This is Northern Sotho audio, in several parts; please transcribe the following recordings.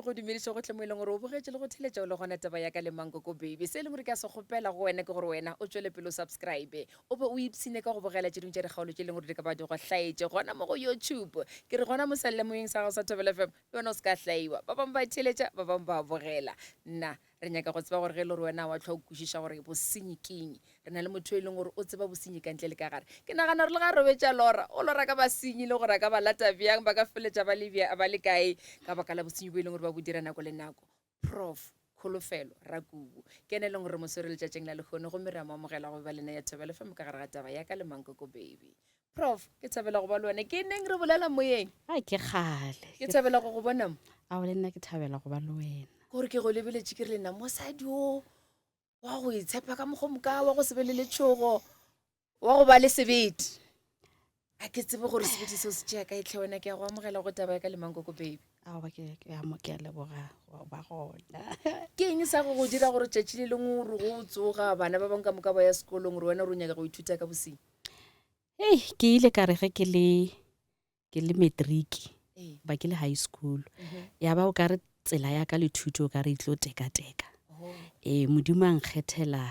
go dumediše gohle mo e leng gore o bogetše le go theletša o le gona taba ya ka le Mankoko Baby. Se e leng gore ke a se kgopela go wena ke gore wena o tšwele pele o subscribe, o be o ipshine ka go bogela tše dingwe tša dikgaolo tše e leng gore di ka ba di go hlaetše gona mo go YouTube. Ke re gona mo seyalemoyeng sa gago sa Thobela FM, le wena o se ka hlaiwa. Ba bangwe ba theletša, ba bangwe ba bogela. Nna Re nyaka go tseba gore ge e le gore wena wa hlwa o kwešiša gore bosenyi keng. Re na le motho yo e leng gore o tseba bosenyi ka ntle le ka gare. Ke nagana gore le ga a robetše a lora, o lora ka basenyi le gore a ka ba lata bjang, ba ka feletša ba le bja, ba le kae ka baka la bosenyi bo e leng gore ba bo dira nako le nako. Prof. Kholofelo Rakubu ke yena e leng gore re mo swere letšatšing la lehono gomme re a mo amogela go ba lena ya Thobela FM ka gare ga taba ya ka le Mankoko Baby. Prof, ke thabela go ba le wena. Ke neng re bolela moyeng? A ke kgale. Ke thabela go go bona mo. Ao le nna ke thabela go ba le wena. Gore ke go lebeletše ke re le nna mosadi o wa go itshepa ka mokgwa moka wa go se be le letšhogo wa go ba le sebete. A ke tsebe gore sebete seo se tšea kae tlhe wena ke a go amogela go taba ya ka le Mankoko baby. Aowa ke ke a mo ke a leboga go ba gona. Ke eng sa go go dira gore tšatši le lengwe o re go tsoga bana ba bangwe ka moka ba ya sekolong gore wena o re o nyaka go ithuta ka bosenyi? Hei, ke ile ka re ge ke le ke le matric ba ke le high school mhm. ya ba o ka re tsela ya ka le thuto o ka re e tlo tekateka oh. ee modimo a nkgethela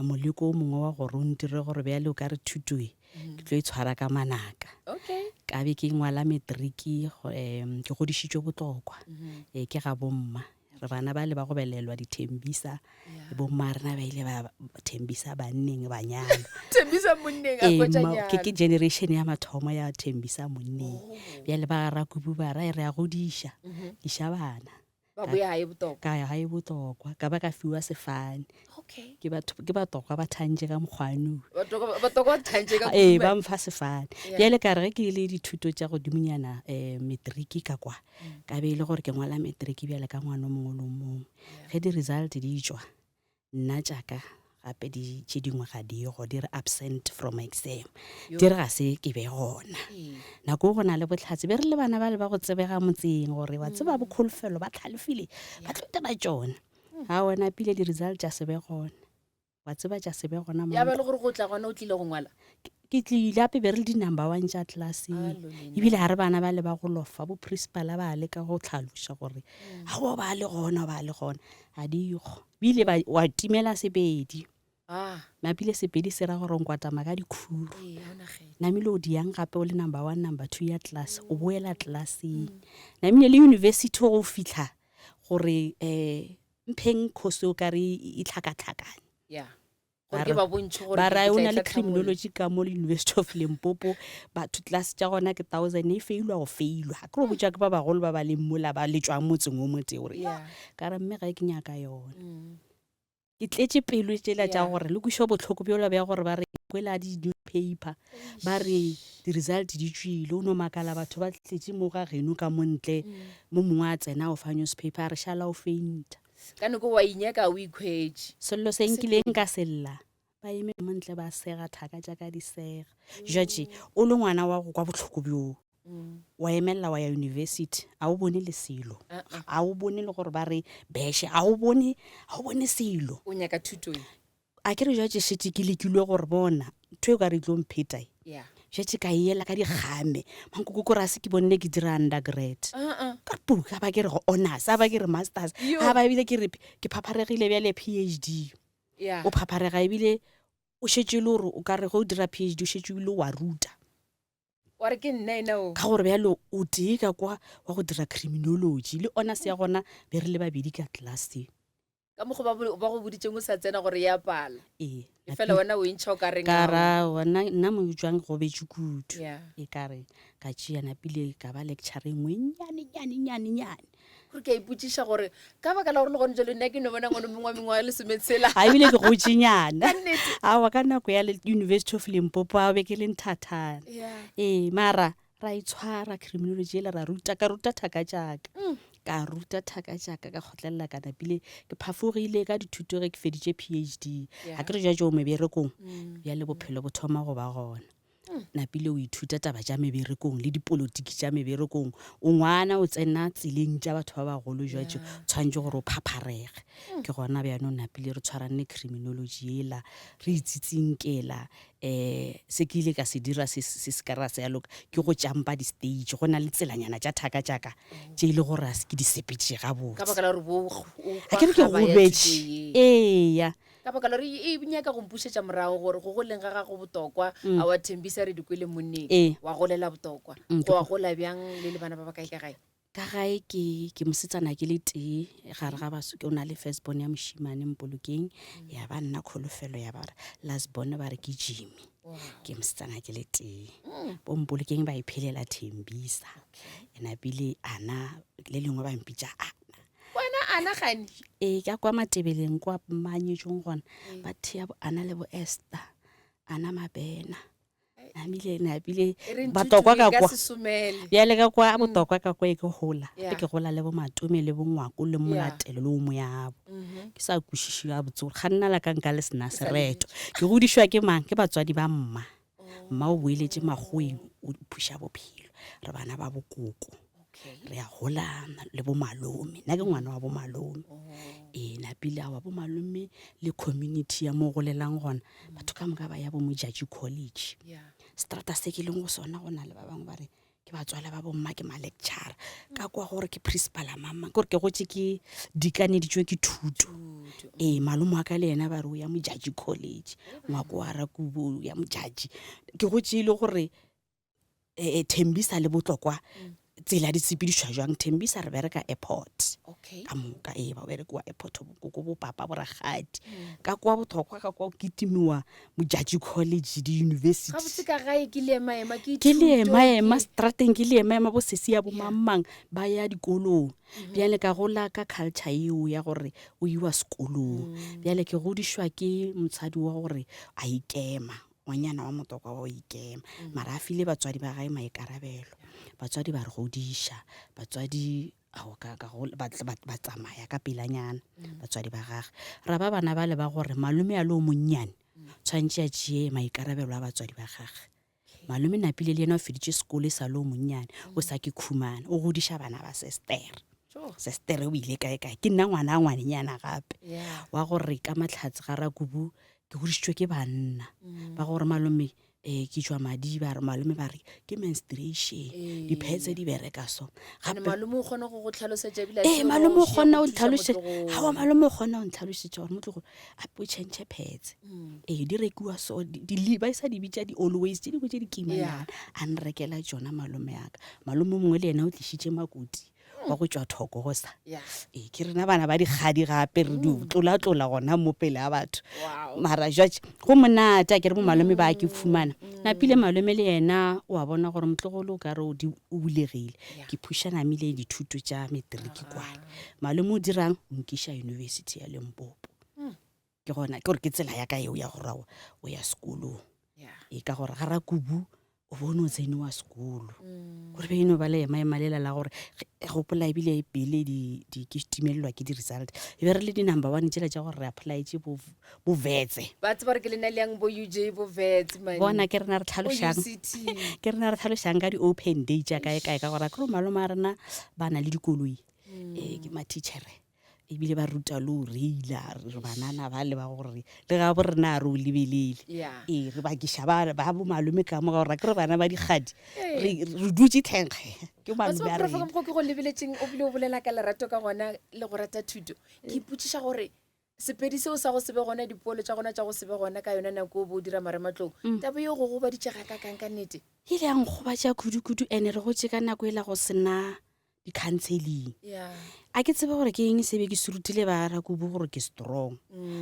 moleko o mongwe wa gore o ntire gore bjale o ka re thuto e mhm. ke tlo e tshwara ka manaka ka be ke ngwala matric um ke godišitšwe botlokwa mhm. ee ke ga bomma Re bana ba le ba go belelwa dithembisa, bomma rena ba ile ba thembisa banneng ba nyalwa. Thembisa monneng a hwetša nyalo. Ke generation ya mathomo ya thembisa monneng. Oh. Bjale ba Rakubu ba ra re a godiša, mhm. diša bana. Ba boya gae botokwa. Ka ya gae botokwa, ka ba ka fiwa sefane. Okay. Ke batho ke batokwa ba thantše ka mokgwanu. Batokwa batokwa ba thantše ka Ee, ba mfa sefane. Bjale ka re ge ke le dithuto tša godimonyana eh matric ka kwa. Ka be e le gore ke ngwala matric bjale ka ngwana o mongwe le o mongwe. Ge di-result di tšwa, nna tša ka gape di tše dingwe ga di go, di re absent from exam. Di re ga se ke be gona. Nako go na le bohlatse, be re le bana bale ba go tsebega motseng gore wa tseba bo Kholofelo ba hlalefile, ba tlo dira tšona. Aowa napile di-result tša se be gona. Wa tseba tša se be gona Ya ba le gore go tla gona o tlile go ngwala? Ke tlile gape be re le di-number one tša classeng. Ebile ga re bana ba le ba go lofa, bo principal ba leka go tlhaloša gore aowa ba le gona, ba le gona. Ga di go. Bile ba wa timela Sepedi. Napile Sepedi se ra gore o nkwatama ka dikhuru. Namile o diyang gape o le number one, number two ya class, o boela classeng. Namile le university go fihla gore um Mpheng course o ka re e tlhakatlhakane. Yeah. Gore ke ba bontšhe gore ba ra o na le criminology ka mo University of Limpopo batho class tša gona ke 1000 e failwa go failwa ke go botša ke ba bagolo ba ba leng mola ba le tšwang motseng o motee gore yeah. ka re mme ga ke nyaka yona mm. ke tletše pelo tšela tša gore le kwišo bohloko bjola bja gore ba re kwela di-newspaper ba re di-result di tšwile o no makala batho ba tletše mo ga geno ka mo ntle mm. mo mongwe a tsena o fa newspaper a re šala o fainta ka nako wa inyaka o ikhwetše sello se nkileng ka sella ba eme mo ntle ba sega thaka tša ka di sega judge o le ngwana wa go kwa bohloko bjoo mm. wa emelela wa ya university a o bone le selo uh-uh. a o bone le gore ba re beshe a o bone a o bone selo o nyaka thuto e A ke re jwatše šetše ke lekilwe gore bona ntho e ka re e tlo mpheta e. Yeah. Šetše ka e ela ka dikgame. Mankoko ko re a se ke bonne ke dira undergrad. Uh-uh. Ka re pu, a ba ke re honors, a ba ke re masters, Yo. a ba ebile ke re ke phapharegile bjale PhD. Yeah. O phapharega ebile o šetše e le gore o ka re ge o dira PhD o šetše o ile wa ruta. Wa re ke nna ena o. Ka gore bjale o tee ka kwa wa go dira criminology le honors ya gona be re le babedi ka classeng. Ka mokgwa ba ba go boditšeng o sa tsena gore ya pala. Ee. E fela wena o e ntšha o ka reng Ka ra wena nna mo jwang go betše kudu. Yeah. E ka re ka tšea napile ka ba lecture e nngwe nyane nyane nyane nyane. Gore ke a ipotšiša gore ka baka la gore le gone jalo nna ke no bona ngwana mongwe wa mengwaga e lesometshela. A ebile ke gotše nyana. Ka nnete. Aowa ka nako ya University of Limpopo a be ke le nthathana. Yeah. Ee mara ra itshwara criminology ele ra ruta ka ruta thaka tšaka mm. ka ruta thaka tšaka ka kgotlelela ka napile ke phafogile ka dithuto ge ke feditše phd ga ke re jwa jo meberekong mm. bjale bophelo bo thoma go ba gona mm. Napile o ithuta taba tša meberekong le dipolotiki tša meberekong. O ngwana o tsena tseleng tša batho ba bagolo jwatše tshwanetše gore o phapharege. Ke gona bjanong napile re tshwaranne criminology yela, re itsitsinkela. Um se ke ile ka se dira se se se ka ra se ya loka ke go tšampa di-stage. Go na le tselanyana tša thaka tša ka tše e le gore a se ke di sepetše Ka gabotse. baka la gore bo o A ke re ke kgaba ya thuto gobetše. ye. Eya. Ka baka la gore e nyaka go mpušetša morago gore go goleng ga gago botokwa, a wa thembisa re di kwele monneng, Ee. wa golela botokwa. Mm, ke Go wa gola bjang le le bana ba bakae ka gae? Ka gae ke ke mosetsana ke le tee gare ga baso ke o na le first born ya mošemane Mpolokeng ya ba nna Kholofelo ya ba last born ba re ke Jimmy. Wow. Ke mosetsana ke le tee. Bo Mpolokeng ba iphelela Thembisa. Ena pele ana le lengwe ba mpitša Ana. Wena Ana gane? Ee, ka kwa Matebeleng kwa Mmanyetšong gona ba thea bo Ana le bo Esther, Ana Mabena. Namile napile E re batokwa nthuto ka e ka kwa. se somele. Bjale ka kwa botokwa ka kwa e ke gola. Yeah. Ke gola le bo Matome le bo Ngwako le Molatelo le o Moyabo. Ke sa kwešiše gabotse gore ga nna la ka nka le sena Ke sa le sereto. Ke godišwa ke mang? Ke batswadi ba mma. Mma o boeletše makgoweng o phuša bophelo. Re bana ba bokoko. Okay. Re a golana le bo malome. Nna ke ngwana wa bo malome. Oh. Ee, napile awa bo malome le community ya mo golelang gona. Batho ka moka ba ya bo Modjadji College. Yeah. Strata se ke leng go sona go na le ba bangwe ba re ke batswala ba bomma ke ma-lecturer. Ka kwa gore ke principal a mang mang. Ke gore ke gotše ke dikaneditšwe ke thuto. Thuto. Ee, malome wa ka le yena ba re o ya Modjadji College. Ngwako wa Rakubu o ya Modjadji. Ke gotše e le gore eh, Thembisa le Botlokwa tsela di sepedišwa jwang. Thembisa re bereka airport Okay. ka moka, ee, ba berekiwa airport bokoko bopapa borakgadi. Ka kwa Botlokwa ka kwa o kitimiwa Modjadji College di-university. Gabotse ka gae ke leemaema ke Ke thuto, leemaema ke- strateng, ke leemaema bo sesi ya bo mang-mang ba ya dikolong. Bjale ka gola ka culture eo ya gore o iwa sekolong. Bjale ke godišwa ke mosadi wa gore a ikema, ngwanyana wa Motokwa wa go ikema, mara a file batswadi ba gae maikarabelo. Batswadi ba re godiša, batswadi ao ka, ka go, ba, ba, ba tsamaya ka pelanyana batswadi ba gage. Ra ba bana bale ba gore malome a le o monnyane tshwantše a tšee maikarabelo a batswadi ba gage. Malome Napile le yena o feditše sekolo e sa le o monnyane, o sa ke khumana, o godiša bana ba sestere. Sestere o ile kae kae, ke nna ngwana a ngwanenyana gape wa gore ka mahlatse ga Rakubu ke godišitšwe ke banna ba gore malome ke tšwa madi, ba re malome ba re ke menstruation, diphetse di bereka so. Gape malome o kgona go go tlhalosetša ebile a Ee, tsebe gore malome o o šia kgona go go thuša ntlhalosetša. motlogolo. Aowa, malome o kgona go ntlhalosetša gore motlogolo ape o change phetse. Ee, di rekiwa so, di, di, li-, ba sa di bitša di-always, tše dingwe tše di kimanyana. A nrekela tšona malome ya ka. Malome o mongwe le yena o tlišitše makoti wa go tšwa Thokoza. Ee, ke rena bana ba dikgadi gape re di tlola-tlola gona mo pele ga batho. Wow. Mara jwatše go monate a ke re bo malome ba ke fumana. Napile malome le yena o a bona gore motlogolo o ka re o di, o bulegile. Yeah. Ke phuša namile dithuto tša matric kwale. Malome o dirang? O nkiša university ya Limpopo. Ke gona ke gore ke tsela ya ka eo ya gore o ya sekolong. Yeah. E ka gore ga Rakubu o bone o tsene wa sekolo. Gore be eno ba le ema-ema lela la gore gopola ebile pele di, di ke timelelwa ke di-result. E be re le di-number one tšela tša gore re applyetse bo, bo Wits. Ba tseba gore ke lena le yang bo UJ bo Wits, man. Bona ke rena re Bo tlhalošang. UCT. Ke rena re tlhalošang ka di-open day tša kae kae ka gore akere malome a rena ba na le dikoloi. Ke ma-teachere. Ebile ba ruta le go reila, re banana ba le ba gore le ga bo rena a re o lebelele. Yeah. Ee, re bakiša ba, ba bo malome ka mo ka gore akere bana ba dikgadi, Ee. re, re dutše tlhenkge. Ke Wa malome tseba, a Prof, ka rena. mokgwa o ke go lebeletšeng o bile o bolela ka lerato ka gona le go rata thuto. Ke ipotšiša gore sepedi seo sa go se be gona, dipoelo tša gona tša go se be gona ka yona nako o bo o dira marematlou, taba yeo go gobaditše gakakang ka nnete? E ile ya nkgobatša kudu-kudu, ene re gotše ka nako e la go sena di-counseling. Yeah. A ke tsebe gore ke eng se be ke se rutile ba Rakubu gore ke strong.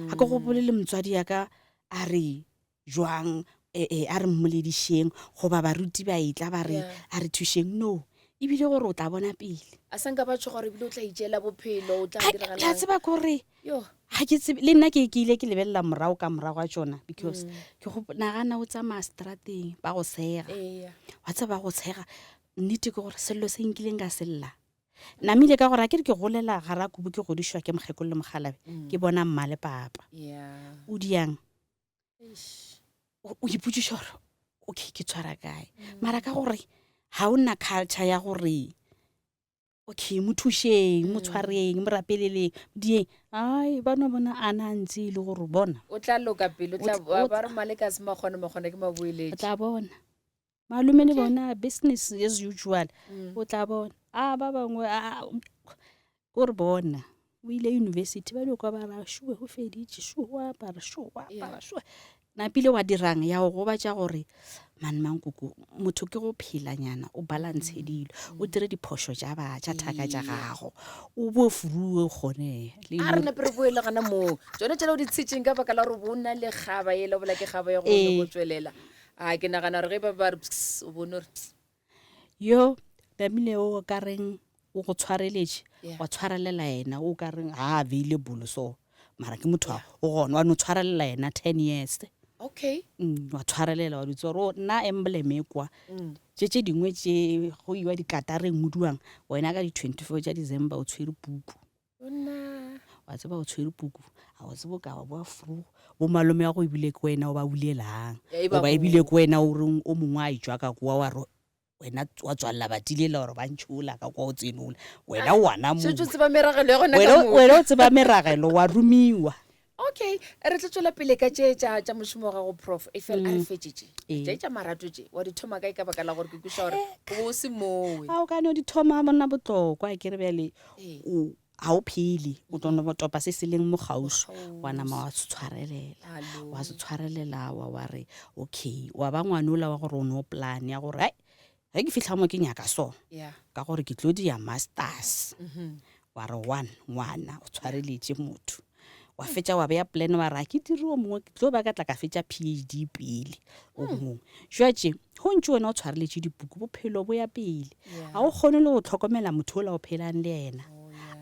A ke gopole le motswadi ya ka a re jwang, a re mmoledišeng goba baruti ba etla ba re, Yeah. a re thušeng. No, ebile gore o tla bona pele. A sa nka ba tšhoga gore ebile o tla itšeela bophelo, o tla Ga, diragalang. ke a tseba ke gore Yo. ga ke tsebe, le nna ke, ke ile ke lebelela morago ka morago ga tšona because ke go nagana o tsamaya strateng ba go sega. Eya. Wa tseba ba go tshega. Nnete ke gore sello se nkileng ka sella. Namile ka gore a ke re ke golela ga Rakubu ke godišwa ke mokgekolo le mokgalabe, ke bona mma le papa. Yeah. O diang? Eish. O ipotšiša gore Okay, ke tshwara kae? Mara ka gore ga o nna culture ya gore okay, mo thušeng, mo tshwareng, mo rapeleleng, dieng. Ai, ba no bona a na ntse e le gore bona. O tla loka pele, o tla ba re maleka a se makgone, makgone ke O maboeletši. tla bona. Malome le bona business as usual. O tla bona. A ba bangwe a o re bona o ile university ba dio kwa ba ra sure go feditše, sure o apara, sure o apara, sure. Napile wa dirang ya go gobatša gore man mankoko motho ke go phelanyana o balance dilo, o dire diphošo tša ba tša thaka tša gago, o bo furuwe o kgone le A re nape re boele gona moo tsone tšela o di tshetšeng ka baka la gore bo na le kgaba ele bola ke kgaba ya go go tswelela. A ke nagana gore ge ba ba re pss, o bone gore pss. Yo namile o ka reng o go tshwareletše, wa tshwarelela yena o ka reng ga available so, mara ke motho o gona wa no tshwarelela yena 10 years. Okay. Wa tshwarelela wa dutse gore o nna emblem e kwa. Tše tše dingwe tše go iwa dikatareng o duang wena ka di 24 tša December o tshwere puku. Onna. Wa tseba o tshwere puku, a o tsebe o ka ba boa fru. Bo malome wa go ebile ke wena o ba bulelang. Goba ebile ke wena o reng o mongwe a etšwa ka kwa wa re wena wa tswalela batilela gore ba ntšhola ka kwa o tsenola. Wena o wana mo. Šetše o tseba meragelo ya gona ka moo. Wena o tseba meragelo wa romiwa. Okay, re tlo tšwela pele ka tše tša tša mošomo wa gago prof, e fela a re fetše tše. Tše tša marato tše wa di thoma kae ka baka la gore ke kweša gore o be o se mowe. A o ka no di thoma monna botlokwa ke re bjale o ga o phele o tlo no topa se se leng mo kgauswi wa nama wa se tshwarelela, wa se tshwarelela wa wa re okay, wa ba ngwanola wa gore o no plan ya gore hai ge ke fihla mo ke nyaka so ka gore ke tlo dia masters. Wa re one ngwana o tshwareletše motho, wa fetša wa beya plan wa re a ke dire o mongwe ke tlo ba ka tla ka fetša PhD pele o mongwe. Jwatše go ntše wena o tshwareletše dipuku bophelo bo ya pele, ga o kgone le go tlhokomela motho ola o phelang le yena,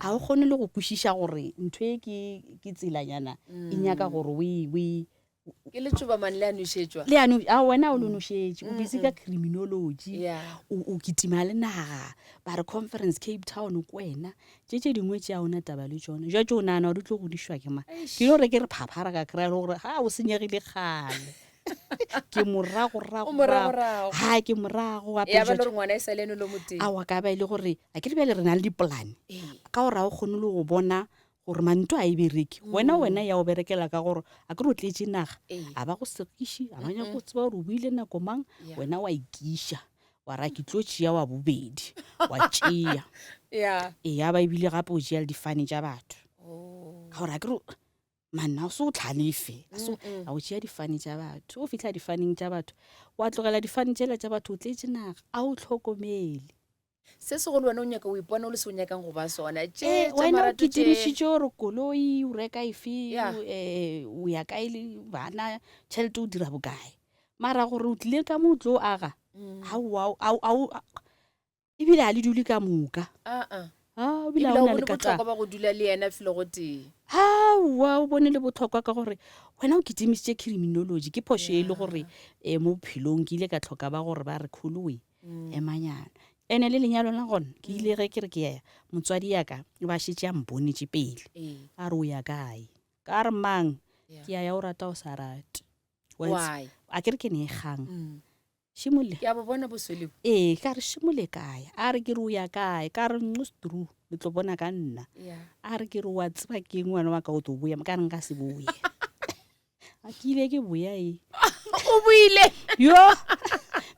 ga o kgone le go kwešiša gore ntho e ke tselanyana e nyaka gore o e Ke letšoba man le a nošetšwa. Le a no, a wena o le nošetše, o busy ka criminology, o, o kitima le naga, ba re conference Cape Town ko wena, tše tše dingwe tše a ona taba le tšona. Jwatše o nagana gore di tlo godišwa ke mang? Ke no re ke re phaphara ka kry-a le gore ha o senyegile kgale. Ke morago rago. O morago rago. Ha ke morago gape. Ya ba le gore ngwana e sa le ene lo motee. Aowa ka ba e le gore a ke re bjale re na le dipolane. Ka gore ga o kgone le go bona gore manto a e bereke. Wena wena ya o berekela ka gore a ke re o tletše naga, a ba go segiše, a ba nyake go tseba gore o boile nako mang, wena wa ikiša wa ra ke tlo tšea wa bobedi wa tšea. Ee, ya ba ebile gape o tšea le difane tša batho. Ka gore a ke re manna o se o tlhalefe, a o tšea difane tša batho, o fihla difaneng tša batho wa tlogela difane tšela tša batho, o tletše naga, a o hlokomele. Se segolo wena o nyaka o ipona o le se o nyakang go ba sona. Tše Eh, tša wena o marato tše. kitimišitše gore koloi o reka efe, Yeah. o, eh, o ya kae le bana, tšhelete o dira bokae. Mara gore o tlile ka mo o tlo aga, aowa, ao, ao, ao, ebile ga le dule ka moka. Ah, ah. Ah, ebile Ebile ga o o na bone le ka bohlokwa ba go dula le yena felo go tee. Aowa, o bone le bohlokwa ka gore wena o kitimišitše criminology. Ke phošo e le gore eh, mo bophelong ke ile ka hloka ba gore ba re kholoe. Emanyana. Ene le lenyalo la gona, ke ile ge ke re ke ya, motswadi ya ka o ba šetše a mponetše pele. A re o ya kae? Ka re mang? Ke ya ya o rata o sa rate. Why? A ke re ke ne e kgang. Šimole. Ke a bo bona boswele bo. Ee, ka re šimole kae? A re ke re o ya kae? Ka re nqostru, le tlo bona ka nna. A re ke re wa tseba ke eng ngwana wa ka o tlo boya, ka re nka se boye. A ke ile ke boya e. O boile. Yo.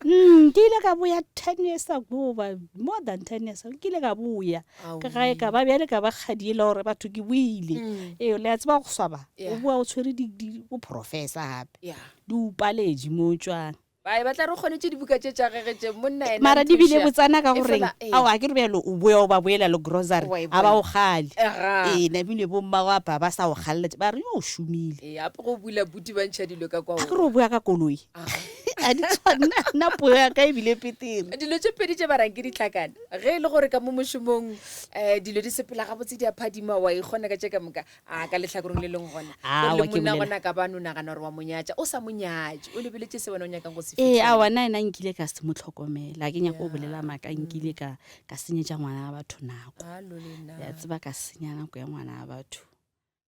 Ke ile ka boya 10 years ago, ba more than 10 years ago. Ke ile ka boya. Ka gae ka ba bjale ka ba kgadi e le gore batho ke boile. Ee, le a tseba go swaba. O boa o tshwere di di bo professor gape. Di upaletše mo o tšwang. Ba ba tla re kgonetše dibuka tše tša gage tše monna yena Mara di bile nthuša. botsana ka E goreng fela, ee. ao a ke re bjalo o boya o ba boela le grocery Wa e a ba bona. o kgale. Aga. Ee, namile bo mmago apa ba sa o kgalletše ba re yo o šomile. Ee, gape go bula buti ba ntšha dilo ka kwa A ke re o boya ka koloi. Aga. A di tshwane nna nna puo ya ka e bile petere. Dilo tše pedi tše ba rang ke ditlhakane. Ge e le gore ka mo mošomong um dilo di sepela gabotse di a phadima wa ikgona ka tše ka moka. A ka lehlakoreng le lengwe gona, Aowa, gore le ke monna bolela. gona ka ba no nagana gore wa mo nyatša, o sa mo nyatše, o lebeletše se wena o nyakang go se Ee, fihlelela. aowa, nna yena nkile ka se mo hlokomela, ga ke nyake go bolela maaka, nkile ka, ka senyetša ngwana wa batho nako. Alo le nna. Ya tseba ka senya nako ya ngwana wa batho.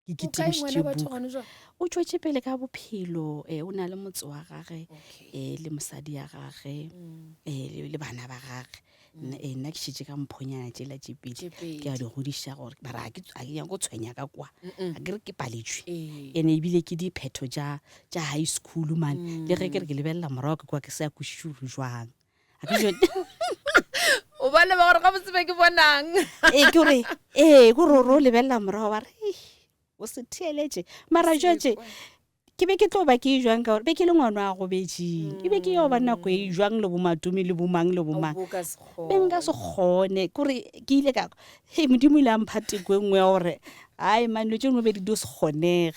Ke kitimišitše buka. O tšwetše pele ka bophelo, eh, o na le motse wa gage, eh, le mosadi ya gage, eh, le bana ba gage. Eh, nna ke šetše ka mphonyana tšela tše pedi, ke a di godiša gore mara ga ke nyake go tshwenya ka kwa, ga ke re ke paletšwe. Ene ebile ke diphetho tša tša high school man, le ge ke re ke lebelela morago ke kwa ke sa kwešiše gore jwang. O ba leba gore gabotse be ke bonang. Ee, ke gore ee, ke gore o lebelela morago ba re o se theeletše mara jwatše ke be ke tlo ba ke jwang ka gore be ke le ngwana wa gobetšeng e be ke yo ba nako e jwang le bomatome le bomang le bomang be nka se kgone kore ke ile ka he modimo ile a mpha teko e nngwe ya gore ai man dilo tše dingwe be di dio se kgonege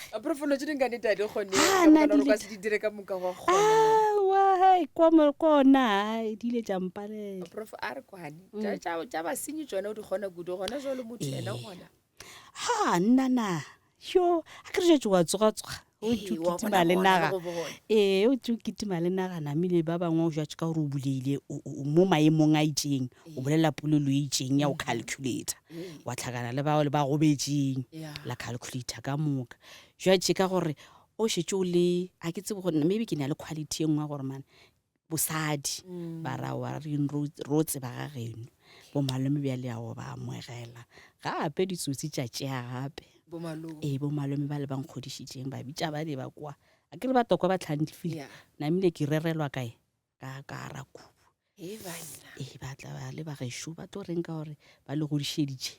aowa kwa kona ai di ile tša mpalela prof a re kwane tša basenyi tsone o di kgona kudu gona jalo motho ena gona ha nna na yo a ke re jetse wa tsoga-tsoga o tse o kitima le naga ee o tse o kitima le naga namile ba bangwe o jwatse ka gore o buleile mo maemong a itseng o bolela polelo e itseng ya go calculator wa tlhakana le bao le ba gobetseng la calculator ka moka jwatse ka gore o šetse o le a ke tsebe gore maybe ke na le quality e nngwe ya gore mane bosadi ba ra wa re ro tseba ga geno bo malome bjale ya go ba amogela gape ditsotsi tša tšea gape ee bo malome ba le ba nkgodišitšeng ba bitša ba le ba kwa a ke re ba tokwa ba tlhantlifile namile ke rerelwa kae ka ka rakubu ee ba tla ba le ba gešo ba tlo reng ka gore ba le godišeditše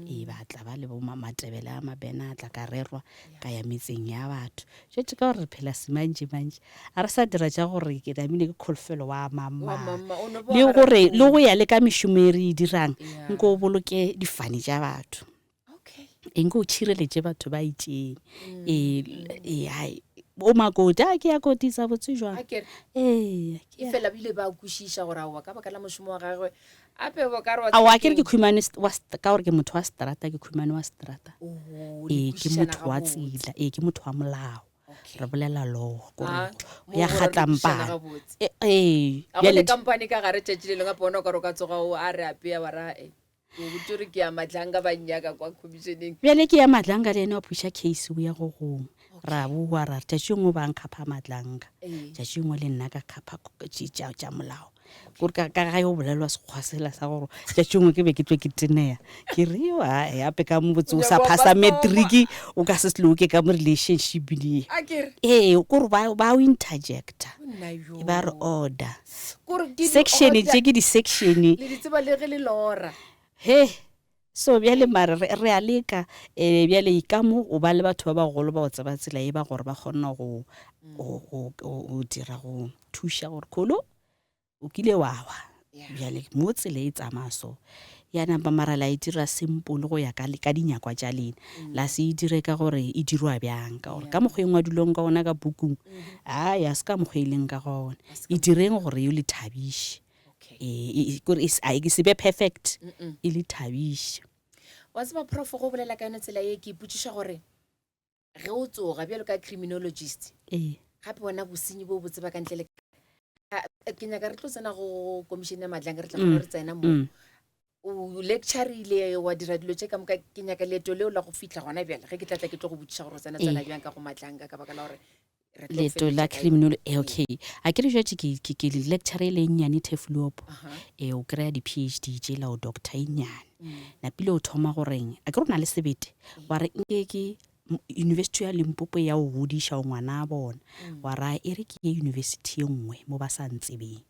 ee ba tla ba le bo matebele a mabena a tla ka rerwa ka ya metseng ya batho jetse ka gore re phela semantše-mantše a re sa dira tša gore ke namile ke kholofelo wa mamang le gore le go ya le ka mešomo e re e dirang nko o boloke difane tša batho eng ke o tšhireletše batho ba itšeng ee ee hai o makoti a ke ya kotisa botse jwang ee e fela bile ba kwešiša gore aowa ka baka la mošomo wa gagwe ape bo ka re aowa ke re ke khumane wa ka gore ke motho wa strata ke khumane wa strata ee ke motho wa tsela ee ke motho wa molao re bolela law gore ya kgatlampana ee bjale kampane ka gare tšatši le lengwe gape ona o ka re o ka tsoga o a re apea wa ra e O botše gore ke ya Madlanga ba nnyaka kwa commissioneng. Bjale ke ya Madlanga le yena wa phuša case o ya go gongwe. Ra boa ra re tšatši engwe ba nkhapha Madlanga. Tšatši engwe le nna ka khapha tša molao. Kore ka ka gae go bolelwa sekgwa sela sa gore tšatši engwe ke be ke tlo ke tenea. Ke re yo ae ape ka mo botse o sa phasa matric o ka se sloke ka mo relationship ye. Ee kore ba ba o interjecta. Ba re order. Section tše ke di-section. Le di tseba le ge le lora. He, so bjale mare re, re a leka um bjale ka mo o ba le batho ba bagolo ba go tseba tsela e ba gore ba kgona go, go, go, go dira go thuša gore kholo o kile wa wa bjale mo tsela e tsamaya so ya napa mara la e dira simple go ya ka, ka dinyakwa tša lena mm. la se e dire ka gore e dirwa bjang ka gore ka mokgwa e ngwadilweng ka gona ka pukung mm-hmm. ai a se ka mokgwa e leng ka gona e direng gore e le thabiše ee kore e se be perfect e le thabiše wa tseba prof go bolela ka yone tsela ye ke ipotšiša gore ge o tsoga bjalo ka criminologist ee gape wena bosenyi bo bo tseba ka ntle le ke nyaka re tlo tsena go commission ya madlang re tla mm. re tsena mo mm. o lectureile wa dira dilo tše ka moka ke nyaka leeto leo la go fitlha gona bjale ge ke tlatla ke tlo go botšiša gore o tsena tsena bjang ka go matlanka ka baka la gore leeto la criminal eh, okay a ke re jwatše ke ke lecture e le nnyane teflopo e o kry-a di-phd tšela o doctor e nnyane mm. napile o thoma goreng a ke re o na le sebete wa re nke ke university ya limpopo ya o godiša o ngwana a bona mm. wa raya e re ke ye university e nngwe mo ba sa ntsebeng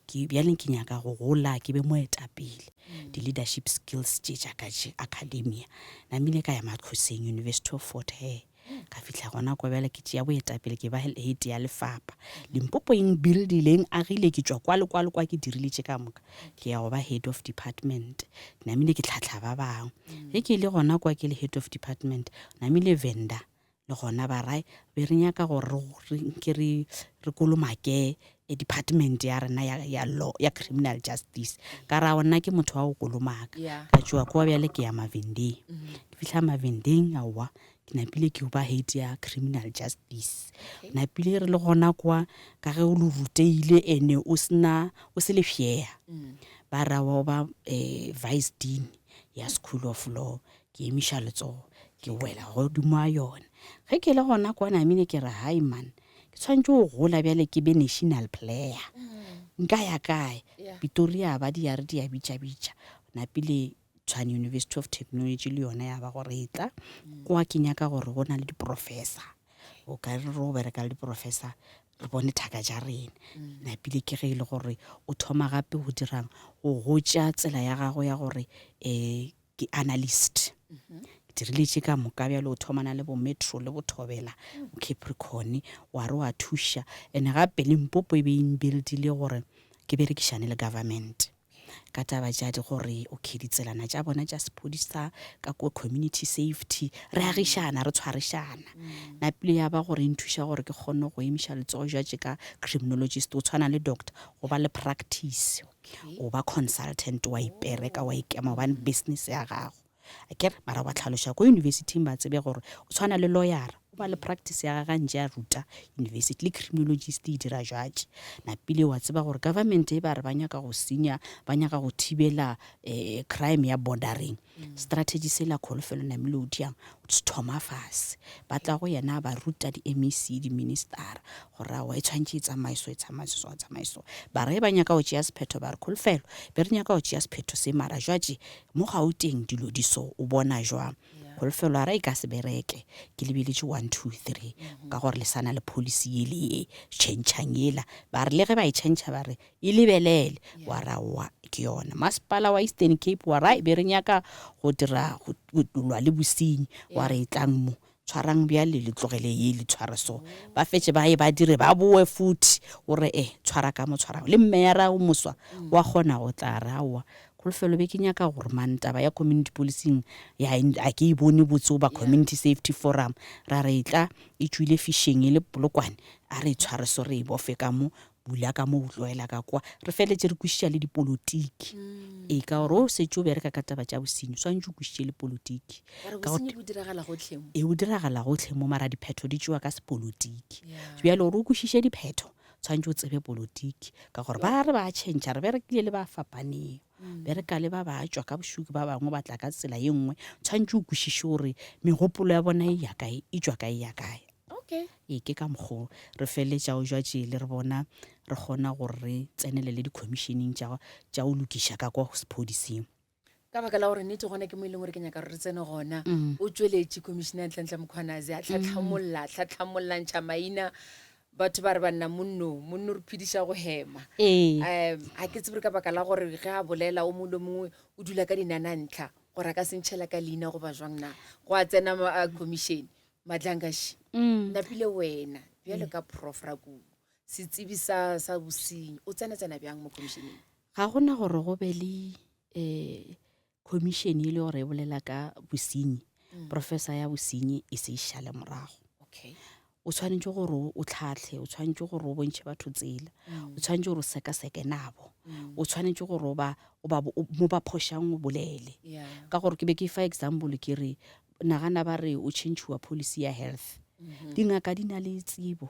ke bjale ke nyaka go gola ke be moetapele mm. di-leadership skills tše tša ka tše academia namile ka ya matlhoseng university of fort hare mm. ka fihla gona kwa bjale ke tšea boetapele ke ba head ya lefapha mm. limpopo eng buildile eng agile ke tšwa kwa le kwa le kwa ke dirile tše ka moka ke ya go ba head of department namile ke tlhatlha ba bangwe ge ke le gona kwa ke le head of department namile vendor Le gona ba ra be re nyaka gore re nke re re kolomake eh, department ya rena ya, ya law ya criminal justice ka ra nna ke motho wa go kolomaka Yeah. ka tšoa kwa bjale ke ya mavendeng ke fihla mavendeng aowa ke napile ke ba head ya criminal justice napile re le gona kwa ka ge o le ruteile ene o sena o se lefšega ba ra wa ba eh, vice dean ya school of law ke emiša letsogo. Ke wela godimo ga yona. Ge ke le gona kwa namile ke re hai man, ke tshwanetse go gola bjale ke be national player. Nka ya kae? Pitoria ba di ya re di ya bitša bitša. Napile Tshwane University of Technology le yona ya ba gore e tla. Kwa ke nyaka gore go na le di-professor. O ka re re go bereka le di-professor re bone thaka tša rena. Napile ke ge e le gore o thoma gape go dirang go gotša tsela ya gago ya gore um ke analyst. Ke dirile tše ka moka bjale o thomana le bo Metro le bo Thobela bo Capricorn wa re wa thuša and gape Limpopo e be e mbuildile gore ke berekišane le government ka taba tša di gore okay ditselana tša bona tša sephodisa ka ko community safety re agišana re tshwarišana napile ya ba gore e nthuša gore ke kgone go emiša letsogo jwatše ka criminologist o tshwana le doctor go ba le practice o ba consultant wa ipereka wa ikema gobane business ya gago akere mara wa tlhaloša ko universityng ba tsebe gore o tshwana le lawyera o ba le practice ya gage ntše a ruta university le criminologist e dira jwatše napile wa tseba gore government e ba re ba nyaka go senya ba nyaka go thibela um crime ya bordering strategy sela Kholofelo namile o diang o se thoma fase ba tla go yena a ba ruta di-MEC di-ministera gore aowa e tshwanetse e tsamaiso e tsamaiso so tsamaiso ba re ba nyaka go tšea sephetho ba re Kholofelo be re nyaka go tšea sephetho se mara jwatše mo Gauteng dilo di so o bona jwang Kholofelo a re e ka se bereke ke lebeletše 1 2 3 ka gore le sana le policy yele ye tšhentšhang yela ba re le ge ba e tšhentšha ba re e lebelele wa ra wa ke yona masepala wa Eastern Cape wa ra e be re nyaka go dira go lwa le bosenyi wa re e tlang mo tshwarang bjale le tlogele ye le tshware so ba fetše ba ye ba dire ba boe futhi gore e tshwara ka mo tshwara le mmeyara o moswa wa kgona go tla re aowa Kholofelo be ke nyaka gore man taba ya community policing ya a ke e bone botse ba community safety forum ra re e tla e tšwile fisheng e le Polokwane a re e tshware so re e bofe ka mo bula ka mo o tloela ka kwa re feletše re kwešiša le dipolotiki mm. ee ka gore o setse o bereka ka taba tša bosenyi swantse o kwešiše le polotiki ee o diragala gotlhe mo mara diphetho di tšewa ka sepolotiki bjale gore o kwešiše diphetho tshwanetse o tsebe polotiki ka gore ba re ba tšhentšha re berekile le ba fapaneng mm. bereka le ba ba tšwa ka bošuki ba bangwe ba tla ka tsela ye nngwe tshwanetse o kwešiše gore megopolo ya bona e ya kae e tšwa kae ya kae Okay. Ee, ke ka mokgo re feleletšago jwatše le re bona re kgona gore re tsenelele dikhomišeneng tša tša go lokiša ka kwa sephodiseng. Ka baka la gore nnete gona ke mo e leng gore ke nyaka gore re tsene gona. O tšweletše Commissioner Nhlanhla Mkhwanazi a tlhatlhamolla, a tlhatlhamolla ntšha maina batho ba re banna monno, monno re phediša go hema. Ee. Um ga ke tsebe gore ka baka la gore ge a bolela o mongwe le mongwe o dula ka dinanantlha gore a ka se ntšhela ka leina goba jwang na. Gwa tsena commission. Madlangaši, Mm. napile wena bjalo ka Prof Rakubu, setsebi sa, sa bosenyi, o tsena-tsena bjang mo khomišeneng? Ga gona gore go be le um khomišene e le gore e bolela ka bosenyi, professor ya bosenyi e se e šale morago. Okay. O tshwanetše gore o tlhahle, o tshwanetše gore o bontšhe batho tsela, o tshwanetše gore o sekaseke nabo, o tshwanetše gore o ba, o ba, mo ba phošang o bolele. Yeah. Ka gore ke be ke fa example ke re Nagana ba re o tšhentšhiwa policy ya health. Dingaka di na le tsebo.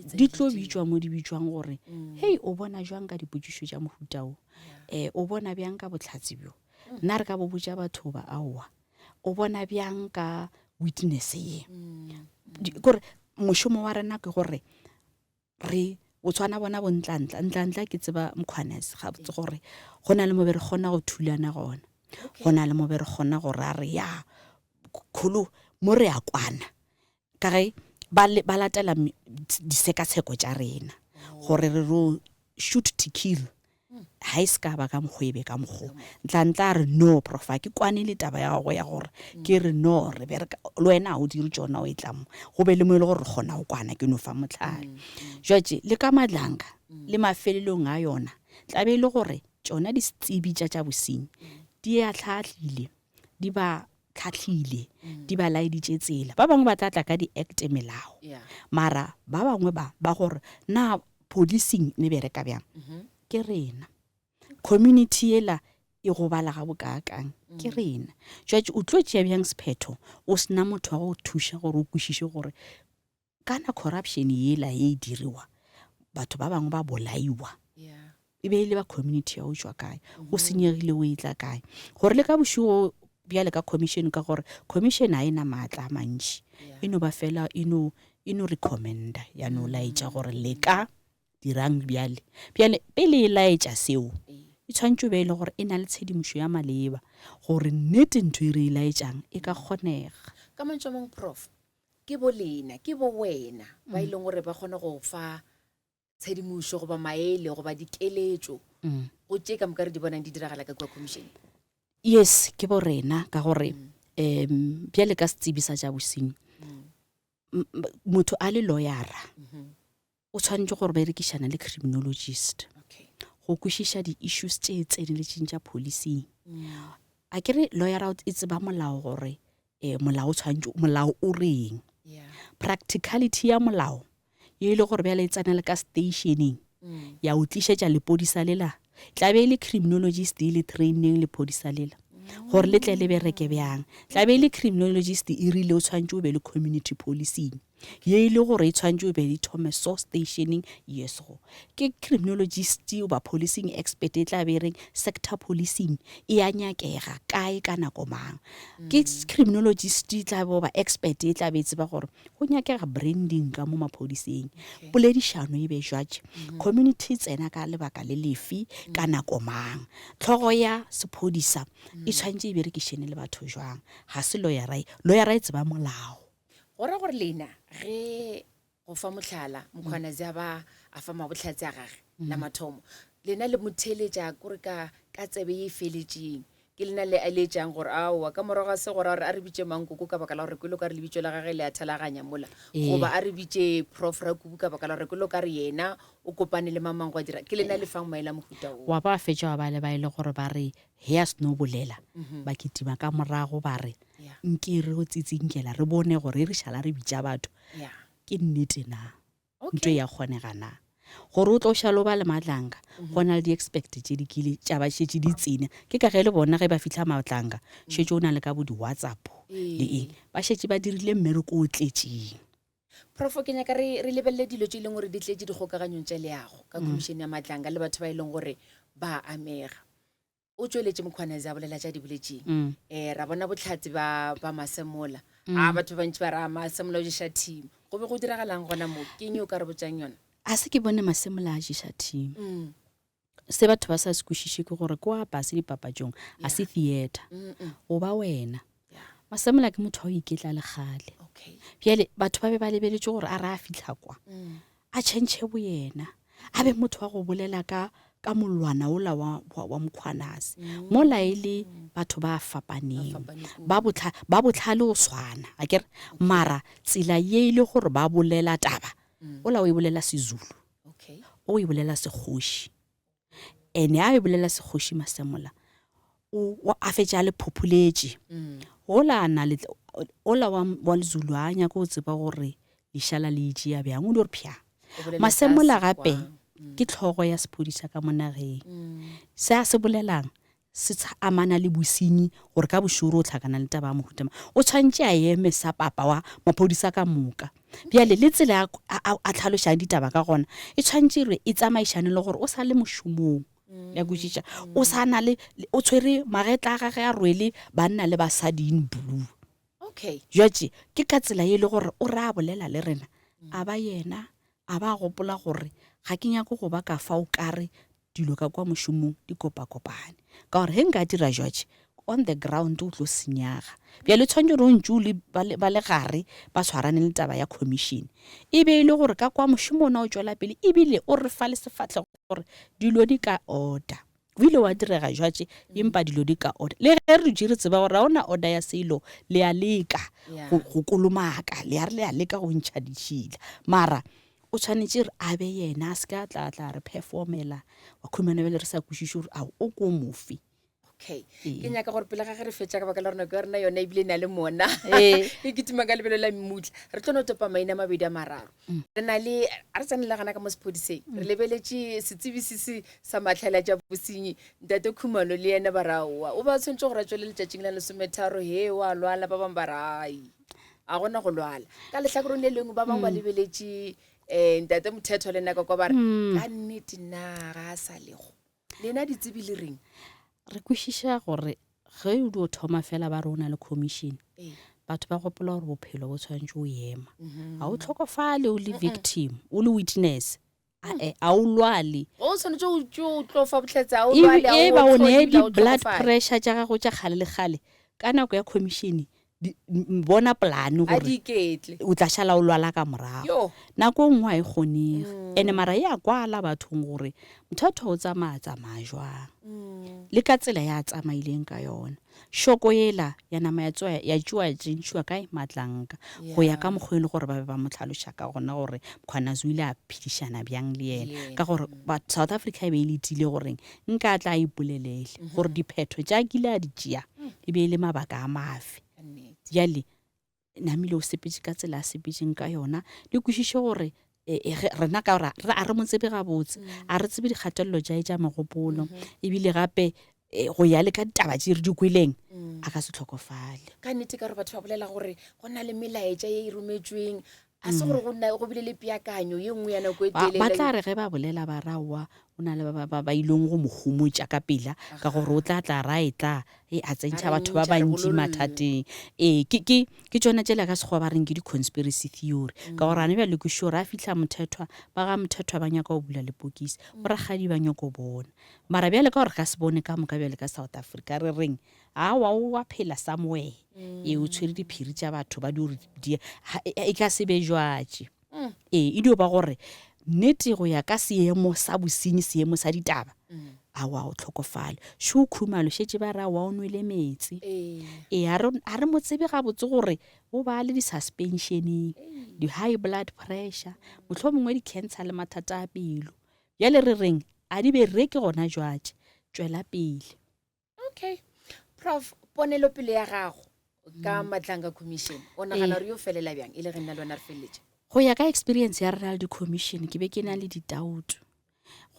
Di tlo bitšwa mo di bitšwang gore, hei o bona jwang ka dipotšišo tša mohuta wo? Eh, o bona bjang ka bohlatse bjo? Nna re ka bo botša batho ba aowa. O bona bjang ka witness ye? Kore mošomo wa rena ke gore re o tshwana bona bo Ntlantla. Ntlantla ke tseba Mkhwanazi gabotse gore go na le mo be re kgona go thulana gona. Go na le mo be re kgona go ra re ya kholo mo re a kwana. Ka ge ba ba latela disekatsheko tša rena gore re ro shoot to kill. Ga e se ka ba ka mokgwa e be ka mokgwa o. Ntlantla a re no prof ga ke kwane le taba ya gago ya gore ke re no re bereka le wena ga o dire tšona o e tla mo go be le mo e le gore re kgona go kwana ke no fa mohlala. Jwatše le ka Madlanga le mafelelong a yona tla be e le gore tšona ditsebi tša tša bosenyi di a hlahlile di ba tlhahlile di ba laeditše tsela. Ba bangwe ba tla tla ka di-act melao mara ba bangwe ba ba gore na policing ne bereka bjang ke rena community yela e gobala ga bokaakang ke rena. Jwatše o tlo tšea bjang sephetho o sena motho wa go thuša gore o kwešiše gore kana corruption yela ye e diriwa batho ba bangwe ba bolaiwa e be e le ba community ya o tšwa kae go senyegile o e tla kae gore le ka bošego. bjale ka commission ka gore commission ga e na maatla a mantši e no ba fela e no e no recommenda ya no laetša gore le ka dirang bjale bjale pele e laetša seo e tshwanetse be e le gore e na le tshedimošo ya maleba gore nnete ntho e re e laetšang e ka kgonega ka mantšu a mangwe prof ke bo lena ke bo wena ba e leng gore ba kgone go fa tshedimošo goba maele goba dikeletšo mm. go tše ka moka re di bonang di diragala ka kua commission yes ke bo rena ka gore um bjale ka setsebi sa tša bosenyi mm. motho a le lawyera mm -hmm. o tshwanetse gore berekišana le criminologist go kwešiša di-issues tše tseneletšeng tša policing mm. a ke re lawyera e tseba molao gore um molao o tshwanetse molao o reng practicality ya molao ye e le gore bjale e tsena le ka stationeng mm. ya o tlišetša lepodisa lela tla be e le criminologist e le training lepodisa lela gore le tle le bereke bjang tla be e le criminologist e rile o tshwanetse o be le community policing ye e le gore e tshwanetse o be le thome so stationeng yes go ke criminologist goba policing expert e tla be e reng sector policing e a nyakega kae ka nako mang ke criminologist e tla be goba expert e tla be e tseba gore go nyakega branding ka mo maphodiseng poledišano e be jwatše community e tsena ka lebaka le lefe ka nako mang tlhogo ya sephodisa e tshwanetse e berekišene le batho jwang ga se lawyera lawyera e tseba molao Go ra gore lena ge go fa mohlala Mkhwanazi a ba a fa mabohlatse a gage la mathomo, lena le mo theeletša kore ka ka tsebe ye e feletšeng. Ke lena le eletšang gore aowa ka morago ga se go ra gore a re bitše Mankoko ka baka la gore kwele o ka re lebitso la gage le a thalaganya mola, goba a re bitše Prof Rakubu ka baka la gore kwele o ka re yena o kopane le mamang gwa dira. Ke lena le fang maele a mohuta wo. Wa ba fetša wa ba le ba e le gore ba re he a seno bolela ba kitima ka morago ba re nke re go tsitsinkela re bone gore re šala re bitša batho ke nnete na ntho e ya kgonega na gore o tlo šala o ba le matlanka go na le di-expect tše di kile tša ba šetše di tsene ke ka ge le bona ge ba fitlha matlanka šetše o na le ka bo di-whatsapp le eng ba šetše ba dirile mmereko o tletšeng Profo, ke nyaka re re lebelele dilo tše e leng gore di tletše dikgokaganyong tša leago ka Khomišene ya Matlanga le batho ba e leng gore ba a amega. O tšweletše Mkhwanazi a bolela tša di boletšeng. Um ra bona bohlatse ba ba Masemola. A batho ba bantši ba re a Masemola o ješa team. Go be go diragalang gona mo? Ke eng ye o ka re botšang yona? A se ke bone Masemola a ješa team. Se batho ba sa se kwešiše ke gore kwa base dipapatšong a se theatre. Go ba wena. Masemola ke motho wa go iketla le kgale. Bjale batho ba be ba lebeletše gore a re a fihla kwa a tšhentšhe boyena, a be motho wa go bolela ka ka molwana ola wa, wa, wa Mkhwanazi. Mola e le batho ba fapaneng, ba botlha, ba botlhale go swana, a kere mara tsela ye e le gore ba bolela taba, ola o e bolela Sezulu. O e bolela sekgoši. Ene a e bolela sekgoši Masemola, o a fetša a le phopholetše. Ola a na le, ola wa, wa Lezulu a nyake go tseba gore lešala le itšea bjang, o dio re phya. Masemola gape ke tlhogo ya sephodisa ka mo nageng. Se a se bolelang se amana le bosenyi gore ka bošoro o hlakana le taba ya mohuta mang. O tshwanetše a eme sa papa wa maphodisa ka moka. Bjale le tsela a, a, a tlhalošang ditaba ka gona e tshwanetše gore e tsamaišane le gore o sa le mošomong. Ya kwešiša? O sa na le, o tshwere magetla a gage a rwele banna le basadi in blue. Okay. Jwatše ke ka tsela ye e le gore o re a bolela le rena, a ba yena a ba a gopola gore ga ke nyake go ba ka fa o kare dilo ka kwa mošomong di kopakopane ka gore ge nka dira jwatše on the ground o tlo senyaga. Bjale tshwanetse gore o ntše o le ba le gare ba tshwarane le taba ya commission e be e le gore ka kwa mošomo ona o tšwela pele ebile o re fa le sefahlego gore dilo di ka order. O ile wa direga jwatše empa dilo di ka order. Le ge re dutše re tseba gore ga ona order ya selo le a leka go kolomaka le a re le a leka go ntšha ditšhila mara O tshwanetše re a be yena, a se ke a tla tla re performela wa khumana bjale re sa kwešiše gore ao o ko mofe. Okay. Ke nyaka gore pele ga ge re fetša ka baka la gore nako ya rena yona ebile e na le mona e kitima ka lebelo la mmutla re tlo no topa maina a mabedi a mararo re na le a re tsene le gana ka mo sephodiseng re lebeletše setsebi se se sa matlhale a tša bosenyi ntate Khumalo le yena ba ra oa o ba tshwanetse gore a tšwele letšatšing la lesometharo he wa lwala ba bangwe ba ra ai a gona go lwala ka lehlakorong le lengwe ba bangwe ba lebeletše um ntate mothetho le nako kwa ba re ka nnete na ga a sa lego lena ditsebi le reng Re kwešiša gore Ge o dio thoma fela ba re o na le commission, batho ba gopola gore bophelo bo tshwanetse o ema. Ga o tlhokofale o le victim, o le witness. Ae, a o lwale. O tshwanetse o tšo tlo fa bohlatse, a o lwale, a E ba o o nee tlhole, ebile a o di-blood tlhokofale. pressure tša gago tša kgale le kgale ka nako ya commission, di, bona polane A gore di iketle. o tla šala o lwala ka morago. Yo. Nako e nngwe ga e kgonege. Ene mara e a kwala bathong gore motho o tsamaya tsamaya jwang. Le ka tsela ya a tsamaileng ka yona. Šoko yela ya nama ya tsoa ya tšewa ya tšentšhiwa kae? Matlanka. Go ya ka mokgwa e le gore ba be ba mo hlaloša ka gona gore Mkhwanazi o ile a phedišana bjang le yena. Ka gore ba South Africa e be e letile goreng nka a tla a ipolelele gore diphetho tša a kile a di tšea e be e le mabaka a mafe. Bjale namile o sepetše ka tsela a sepetšeng ka yona le kwešiše gore e, e, rena ka gore a re mo tsebe gabotse mm. a re tsebe dikgatelelo tša e tša megopolo mm-hmm. ebile gape e, go ya le ka ditaba tše re di kweleng mm. a ka se tlhokofale ka nnete ka gore batho ba bolela gore go na le melaetša ye e rometsweng a se gore go nna go bile le peakanyo ye nngwe ya nako e telele ba tla re ge ba bolela ba raowa o na le ba ba ileng go mo homotša ka pela ka gore o tla tla ra e tla e a tsentšha batho ba bantši mathateng ee ke ke ke tšona tšela ka sekgowa ba reng ke di-conspiracy theory ka gore ane bjale ke sure a fitlha mothethwa ba ga mothethwa ba nyaka go bula lepokisi borakgadi ba nyako bona mara bjale ka gore ka se bone ka moka bjale ka South Africa re reng Aowa, o a phela somewhere. Ee, o tshwere diphiri tša batho ba di di e ka se be jwatše. Ee, e dio ba gore nnete go ya ka seemo sa bosenyi, seemo sa ditaba, aowa o tlhokofale. Šo Khumalo šetše ba re aowa o nwele meetse. Ee, a re a re mo tsebe gabotse gore o ba le di-suspension-eng, di-high blood pressure, mohlomongwe di-cancer le mathata a pelo. Bjale re reng a di bereke gona jwatše, tšwela pele. Okay. Prof, ponelopele ya gago ka Madlanga Commission, o nagana gore yo felela bjang e le ge nna le wena re feleletše? Go ya ka experience ya rena le di-commission, ke be ke na le di-doubt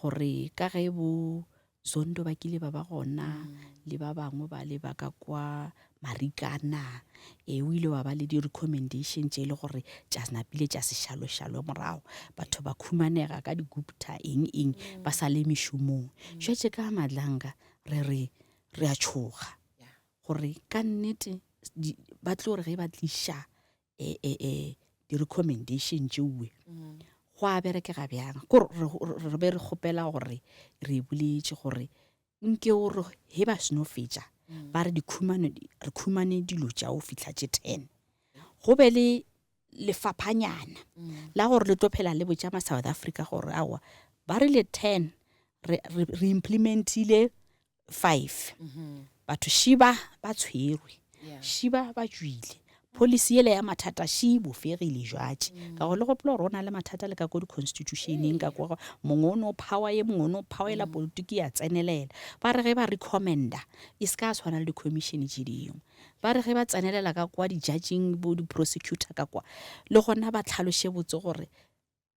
gore ka ge bo Zondo ba kile ba ba gona le ba bangwe ba le ba ka kwa Marikana, ee o ile wa ba le di-recommendation tše e le gore tša napile tša se šalwe-šalwe morago, batho ba khumanega ka di-Gupta eng eng ba sa le mešomong. Jwatše ka Madlanga re re re a tšhoga gore ka nnete ba tlo re ge ba tliša e, e, e, di-recommendation tšeue mm. go a berekega bjang kore re be re kgopela gore re boletše gore nke o re he ba seno fetša mm. ba re dikhumane re khumane dilo tša o fitlha tše ten go be le lefaphanyana mm. la gore le tlo phela le botša ma South Africa gore aowa ba rile 10 re, re, re implementile 5 mm -hmm. batho šiba ba tshwerwe yeah. šiba ba tšwile policy yele ya mathata shi bofegile jwatše mm. ka gore le gopola gore o na le mathata le ka ko di-constitutioneng ka kwa mongwe o no power ye mongwe o no power ela mm. politiki ya tsenelela ba re ge ba recommenda e se ka tshwana le di-commission tše dingwe Ba re ge ba tsenelela ka kwa di-judging bo di-prosecutor ka kwa, le gona ba tlhaloše botse gore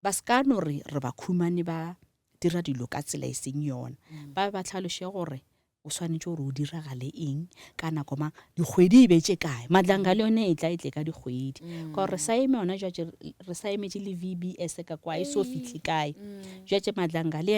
ba se ka no re re ba khumane ba dira dilo ka tsela e seng yona. Mm. Ba be ba tlhaloše gore o swanetše gore o diragale eng ka nako mang, dikgwedi e be tše kae. Madlanga le yone e tla e tle ka dikgwedi. Mm. Ka gore re sa eme yona jwatše re sa emetše le VBS ka kwa e so fihle kae. Mm. Jwatše Madlanga le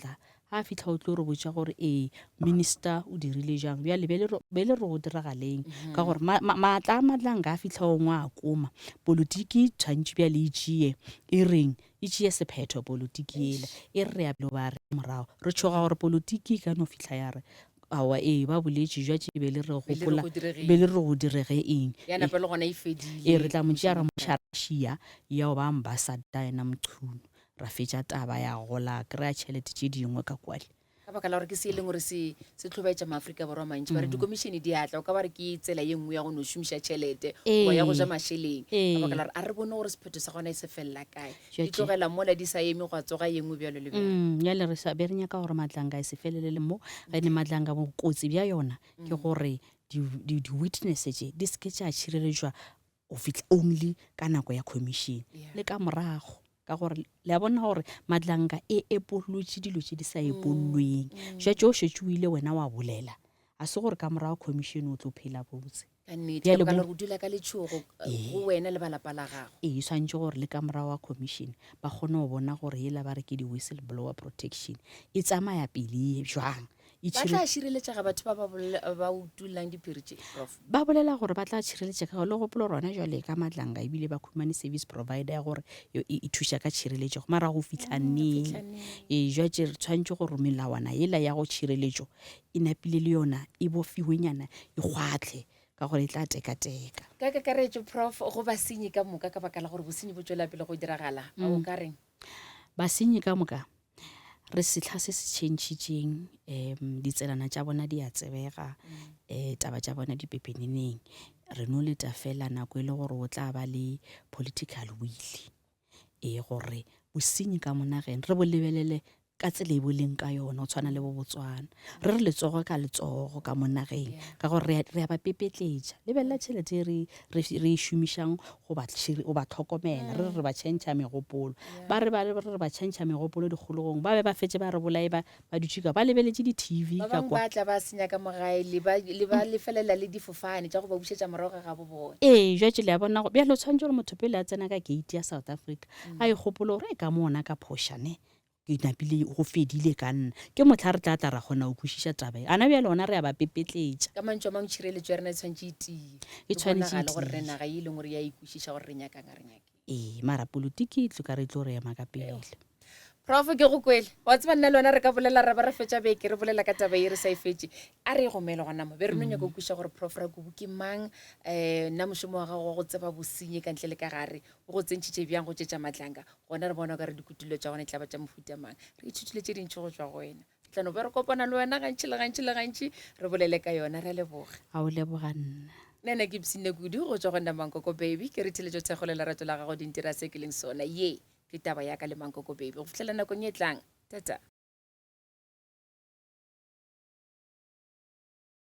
tla ga a fitlha o tlo re botša gore ee minister o dirile jang bjale be le re go diragaleng mhm. ka gore maatla a matlang a fitlha ongwe a koma politiki tshwantše bjale e tšee e reng e tšee sephetho politiki ela e re ya lo ba re morago re tšhoga gore politiki e ka no fitlha ya re aowa ee ba boletše jwa tše be le re gopola be le re go direge eng ee re tla mo tšea ra mo šia ya go ba ambassador yena Mchunu ra fetša taba ya gola kry-a tšhelete tše dingwe ka kwale. Ka baka la gore ke se e leng gore se se hlobaetša maAfrika Borwa a mantši, ba re dikomišene di a tla, o ka ba re ke tsela ye nngwe ya go no šomiša tšhelete goba ya go ja mašeleng. Ka baka la gore a re bone gore sephetho sa gona e se felela kae. Di tlogela mola di sa eme gwa tsoga ye nngwe bjalo le bjalo. Bjale re sa be re nyaka gore Madlanga e se felelele mo, ge ne Madlanga bokotsi bja yona ke gore di-witness tše di se ke tša tšhireletšwa go fihla only ka nako ya commission le ka morago ka gore le a bona gore Madlanga e epollotše dilo tše di sa epollweng mm. jwa tše o šetše o ile wena wa bolela a se gore ka morago commission o tlo phela botse go dula ka letšhogo eh, go wena le balapa la gago ee swantše gore le ka morago wa commission ba kgone go bona gore yela ba re ke di-whistle blower protection e tsamaya pele jwang. E Ba tla šireletšega batho ba ba ba utullang diphiri tše, Prof? Ba bolela gore ba tla tšhireletšega le gopolo rona jwale ka Matlanga ebile ba khumane service provider ya gore e, e thuša ka tšhireletšego mara go fihla neng? Ee, jwatše re tshwanetše gore melawana yela ya go tšhireletšo e napile le yona e bofiwenyana e kgwatlhe ka gore e tla tekateka. Ka kakaretšo, Prof, go basenyi ka moka ka baka la gore bosenyi bo tšwela pele go diragala, a o ka reng? Basenyi ka moka re sehla se se tšhentšhitšeng um ditselana tša bona di a tsebega um taba tša bona di pepeneneng re no leta fela nako e le gore o tla ba le political will e gore bosenyi ka mo nageng re bo lebelele ka tsela e bo leng ka yona go tshwana le bo Botswana re re letsogo ka letsogo ka mo nageng ka gore re a ba pepetletša lebelela tšhelete e re re re e šomišang go ba go ba tlhokomela re re re ba tšhentšha megopolo ba re ba re re ba tšhentšha megopolo dikgolegong ba be ba fetše ba re bolaye ba ba dutše ka ba lebeletše di-TV Ba ka bangwe kwa ba tla ba senya ka mo gae le ba le ba lefelela le difofane tša go ba bušetša morago ga gabo bona. Ee, jwatše le a bona go bjale o tshwanetše gore motho pele a tsena ka gate ya South Africa a ikgopole gore e ka mo ona ka phoša ne Ke napile go fedile ka nna. Ke mohla re tla tla ra kgona go kwešiša taba ye. Gana bjale gona re a ba pepetletša. Ka mantšu a mangwe tšhireletšo ya rena e tshwanetše e tie. E Re tshwanetše e bonagale gore re tie. naga ye e leng gore ya ikwešiša gore re nyakang ga re nyakeng. Ee, mara polotiki e tlo ka re e tlo re ema ka pele. Prof, ke go kwele. Wa tseba nna le wena re ka bolela ra ba ra fetša beke re bolela ka taba ye re sa e fetše. A re e gomele gona mo. Be re no nyaka go kwešiša gore Prof Rakubu ke mang, um nna mošomo wa gago wa go tseba bosenyi ka ntle le ka gare o go tsentšhitše bjang go tšetša Matlanga. Gona re bona o ka re dikutullo tša gona e tla ba tša mohuta mang. Re ithutile tše dintši go tšwa go wena. Re tla no be re kopana le wena gantši le gantši le gantši re bolele ka yona. Re a leboga. A o leboga nna. Nna ena ke ipshinne kudu go tšwa go nna Mankoko Baby. Ke re theletšo thekgo le lerato la gago di ntira se ke leng sona. Ye ke taba ya ka le Mankoko Baby. Go fihlela nakong e tlang. Tata.